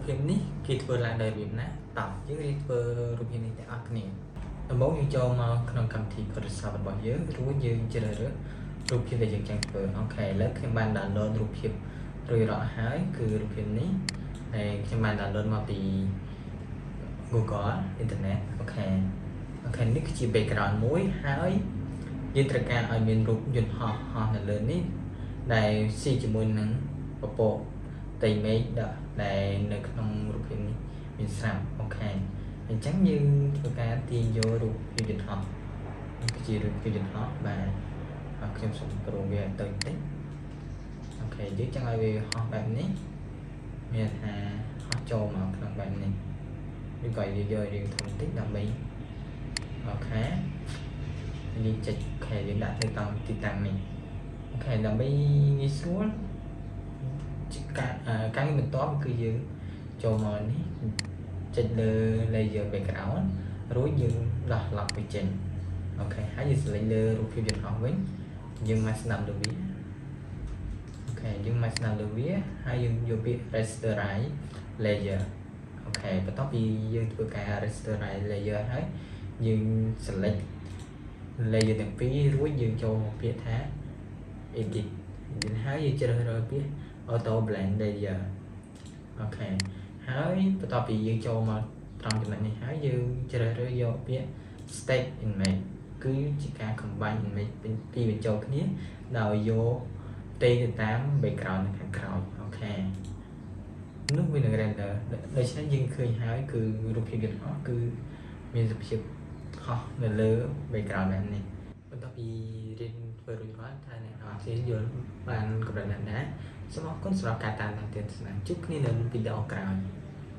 ភាពនេះគេធ្វើឡើងដោយរបៀបណាតោះយើងរៀនធ្វើរូបភាពនេះទាំងអស់គ្នាដំបូងយើងចូលមកក្នុងកម្មវិធី Photoshop របស់យើងរួចយើងជ្រើសរើសរូបភាពដែលយើងចង់ធ្វើ។ OK ឥឡូវខ្ញុំបាន download រូបភាពរួចរាល់ហើយគឺរូបភាពនេះហើយខ្ញុំបាន download មកពី Google Internet។ OK នេះគឺជា background មួយហើយយើងត្រូវការឲ្យមានរូបយន្តហោះហោះនៅលើនេះដែលស៊ីជាមួយនឹងពពកផ្ទៃមេឃដែលនៅក្នុងរូបភាពនេះមានស្រាប់។ OK អញ្ចឹងយើងធ្វើការទាញយករូបភាពយន្តហោះនេះគឺជារូបភាពយន្តហោះបាទខ្ញុំសូមប្រូវាឲ្យតូចបន្តិច។ OK យើងចង់ឲ្យវាហោះបែបនេះមានថាហោះចូលមកក្នុងបែបនេះឬក៏យើងយករាងធំបន្តិចដើម្បី OK យើងចុច OK យើងដាក់ទៅតាមទីតាំងនេះ។ OK ដើម្បីងាយស្រួលការការងារបន្ទាប់គឺយើងចូលមកនេះចុចលើ layer background រួចយើងដោះ lock វាចេញ។ OK ហើយយើង select លើរូបភាពយន្តហោះវិញយើងមកស្ដាំលើវា។ OK យើងមកស្ដាំលើវាហើយយើងយកពាក្យ rasterize layer។ OK បន្ទាប់ពីយើងធ្វើការ rasterize layer ហើយយើង select layer ទាំងពីររួចយើងចូលមកពាក្យថា edit edit ហើយយើងជ្រើសរើសពាក្យ auto blend layer។ OK ហើយបន្ទាប់ពីយើងចូលមកត្រង់ចំណុចនេះហើយយើងជ្រើសរើសយកពាក្យ stack image គឺជាការ combine image ពីរបញ្ចូលគ្នាដោយយកផ្ទេរទៅតាម background នៅខាងក្រោយ។ OK នោះវានឹង render ដូច្នេះយើងឃើញហើយគឺរូបភាពយន្តហោះគឺមានសភាពហោះនៅលើ background បែបនេះ។បន្ទាប់ពីរៀនធ្វើរួចរាល់ថាអ្នកនរគ្នាយល់បានកម្រិតណាស់ណាសូមអរគុណសម្រាប់ការតាមដានទស្សនាជួបគ្នានៅវីដេអូក្រោយ។